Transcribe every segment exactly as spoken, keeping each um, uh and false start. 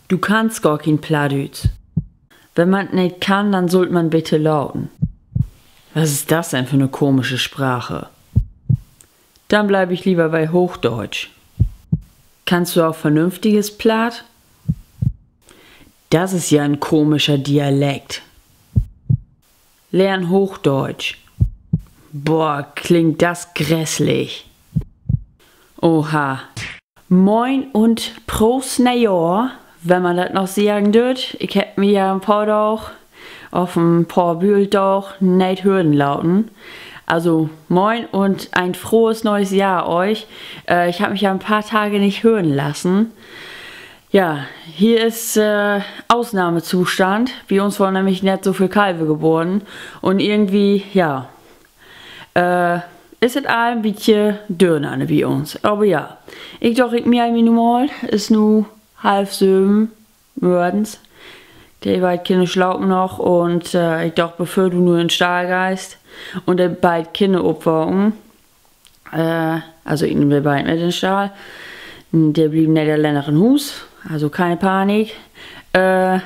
Du kannst gor kien Plattdüütsch. Wenn man 't neet kann, dann sull man 't beter laten. Was ist das denn für 'ne komische Sprache? Dann bleib ich lieber bei Hochdeutsch. Kannst du auch vernünftiges Platt? Das ist ja ein komischer Dialekt. Lern Hochdeutsch. Boah, klingt das grässlich. Oha. Moin un Proost Neejohr, wenn man dat noch seggen döt. Ik hebb mi ja en poor Daag, of en poor Büeldaag, neet hören laten. Also, moin und ein frohes neues Jahr euch. Äh, ich hab mich ja ein paar Tage nicht hören lassen. Ja, hier ist, äh, Ausnahmezustand. Bi uns worrn nämlich nett so veel Kalver geboren. Un irgendwie, ja, äh, is 't all en bietje dörnanner bi uns. Aver ja, ik doch, ik mell mi nu mal, is nu half söven mörgens. De beid Kinner slapen noch un, äh, ik doch, bevör du nu in Stall geihst un de beid Kinner opwaken, äh, also ik nehm de beid mit in Stall. De blieven neet alleen in Huus, also keine Panik. Äh,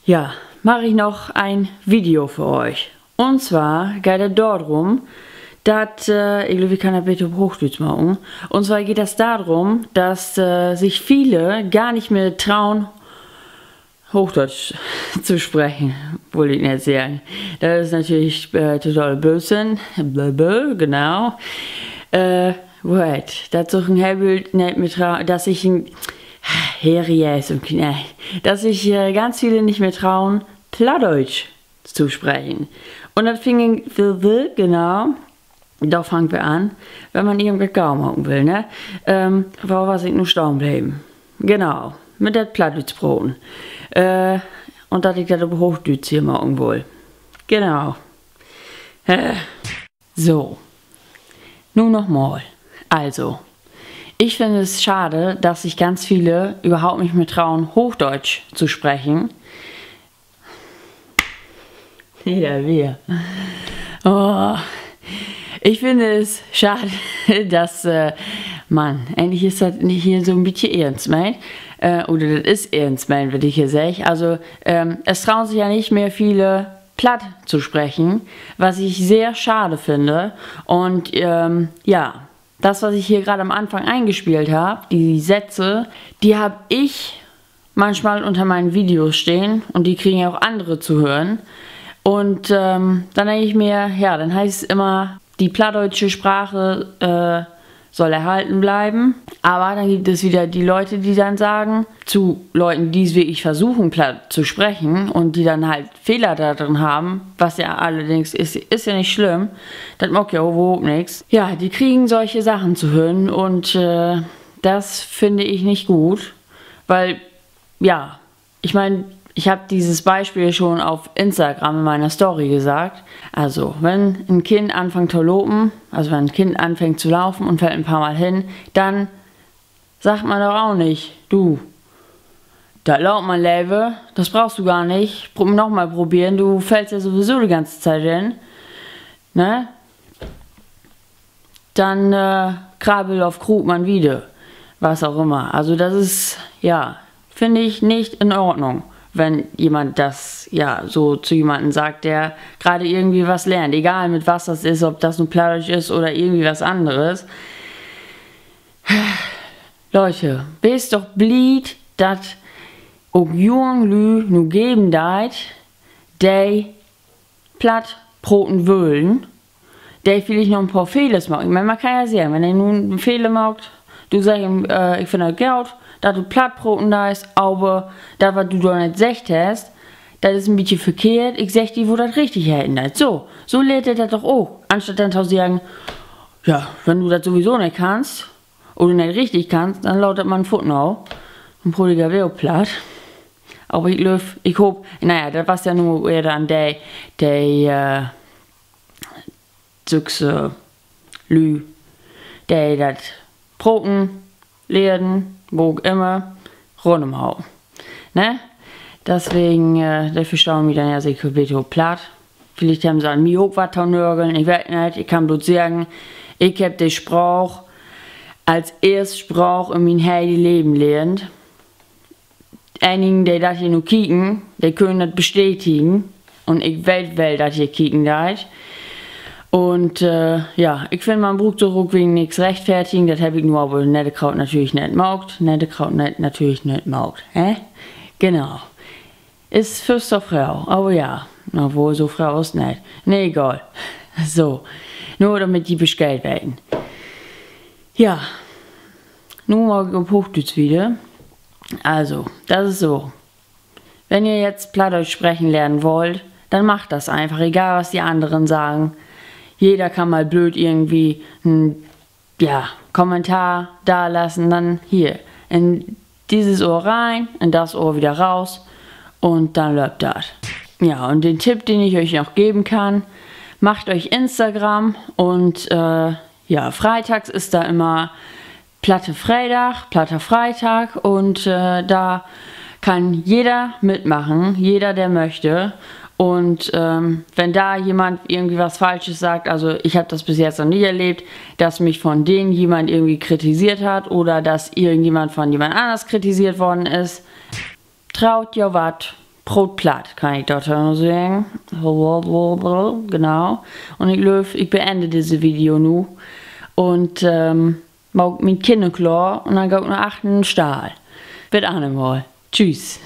ja, mach ik noch en Video för euch. Un zwar geiht dat dorum, dat, äh, ik glööv, ik kann dat beter op Hoochdüütsch maken. Un zwar geht das darum, dass, äh, sich viele gar nicht mehr trauen, Hochdeutsch zu sprechen, wull ik net seggen. Dat is natürlich, äh, total Blödsinn. Blö, blö, genau. Äh, wat? Dat sich en heel Bült net mehr trau-, dass sich en, Herr Jesu, nee. Dass sich, äh, ganz viele nicht mehr trauen, Plattdeutsch zu sprechen. Un dat fing ik, will, will, genau. Dor fangt wi an, wenn man irgendwat gau maken will, ne? Ähm, wo was ik nu stahn bleven? Genau, mit dat Plattdüütsch proten. Äh, un dat ik dat op Hoochdüütsch hier maken wull. Genau. Äh. So. Nu noch mal. Also, ich finde es schade, dass sich ganz viele überhaupt nicht mehr trauen, Hochdeutsch zu sprechen. Ja, wir. Oh, ich finde es schade, dass, äh, Mann, egentlich is dat hier so 'n bietje eernst meent. Äh, oder dat is eernst meent, wat ik hier segg. Also, ähm, es trauen sich ja nicht mehr viele, Platt zu sprechen, was ich sehr schade finde. Und, ähm, ja, das, was ich hier gerade am Anfang eingespielt hab, die Sätze, die hab ich manchmal unter meinen Videos stehen und die kriegen ja auch andere zu hören. Und, ähm, dann denk ich mir, ja, dann heißt es immer, die plattdeutsche Sprache, äh, soll erhalten bleiben. Aber dann gibt es wieder die Leute, die dann sagen, zu Leuten, die es wirklich versuchen, Platt zu sprechen und die dann halt Fehler da drin haben, was ja allerdings ist, ist ja nicht schlimm, das macht ja überhaupt nichts. Ja, die kriegen solche Sachen zu hören und, äh, das finde ich nicht gut, weil, ja, ich meine, ich habe dieses Beispiel schon auf Instagram in meiner Story gesagt. Also, wenn ein Kind anfängt zu lopen, also wenn ein Kind anfängt zu laufen und fällt ein paar Mal hin, dann sagt man doch auch nicht, du, dat laat man lever, das brauchst du gar nicht, pro-, noch mal probieren, du fällst ja sowieso die ganze Zeit hin. Ne? Dann, äh, krabbel of kruup man wieder. Was auch immer. Also das ist, ja, finde ich nicht in Ordnung, wenn jemand das, ja, so zu jemandem sagt, der gerade irgendwie was lernt. Egal mit was das ist, ob das nun Plattdeutsch ist oder irgendwie was anderes. Leute, weest doch blied, dat ok jung Lü nu geven deit, de Platt proten wüllen, de villicht noch en poor Fehlers maakt. Ik meen, man kann ja seggen, wenn he nu en Fehler maakt, du seggst, äh, ik finn dat goot, dat du Platt proten deist, aver dat, wat du dor net seggt hest, dat is en bietje verkehrt. Ik segg di, wo dat richtig heten deit. So, so lehrt he dat doch ok. Anstatt denn to seggen, ja, wenn du dat sowieso net kannst, oder net richtig kannst, denn laat dat man foort nu. Denn proot ik ja weer Platt. Aver ik glööv, ik hoop, na ja, dat was ja nu eerder an de, de, äh, sükse Lü, de dat Proten lehren, wo ok immer, runnermalen. Ne? Deswegen, äh, de verstahn mi denn ja seker beter op Platt. Villicht hebben se an mi ok wat to nörgeln, ik weet net. Ik kann bloot seggen, ik hebb de Spraak as eerst Spraak in mien hele Leven lehrt. Enigen, de dat hier nu kieken, de könen dat bestätigen. Un ik weet well, dat hier kieken deit. Un ja, ik finn, man bruukt sik ok wegen nix rechtfertigen. Dat heff ik nu aver nett graad natürlich nett maakt. Nett graad nett natürlich nett maakt, hè? Genau. Is vörst so Fro, aver ja. Na woll, so Fro is nett. Nee, egal. So. Nur dormit ji Bescheed weten. Ja. Nu maak ik op Hoochdüütsch wieder. Also, dat is so. Wenn ihr jetzt Plattdeutsch sprechen lernen wollt, dann macht das einfach, egal was die anderen sagen. Jeder kann mal blöd irgendwie 'n, ja, Kommentar dalassen, dann hier in dieses Ohr rein, in das Ohr wieder raus und dann löppt das. Ja, und den Tipp, den ich euch noch geben kann, macht euch Instagram und äh, ja, freitags ist da immer Platte Freitag, Platter Freitag und äh, da kann jeder mitmachen, jeder, der möchte. Und ähm, wenn da jemand irgendwie was Falsches sagt, also ich habe das bis jetzt noch nicht erlebt, dass mich von denen jemand irgendwie kritisiert hat oder dass irgendjemand von jemand anders kritisiert worden ist. Traut jo wat, proot Platt, kann ik dorto nur seggen. Genau. Un ik glööv, ik beende disse Video nu. Un ähm, maak mien Kinner klaar un denn gah ik na achtern in Stall. Bit annermal. Tschüss.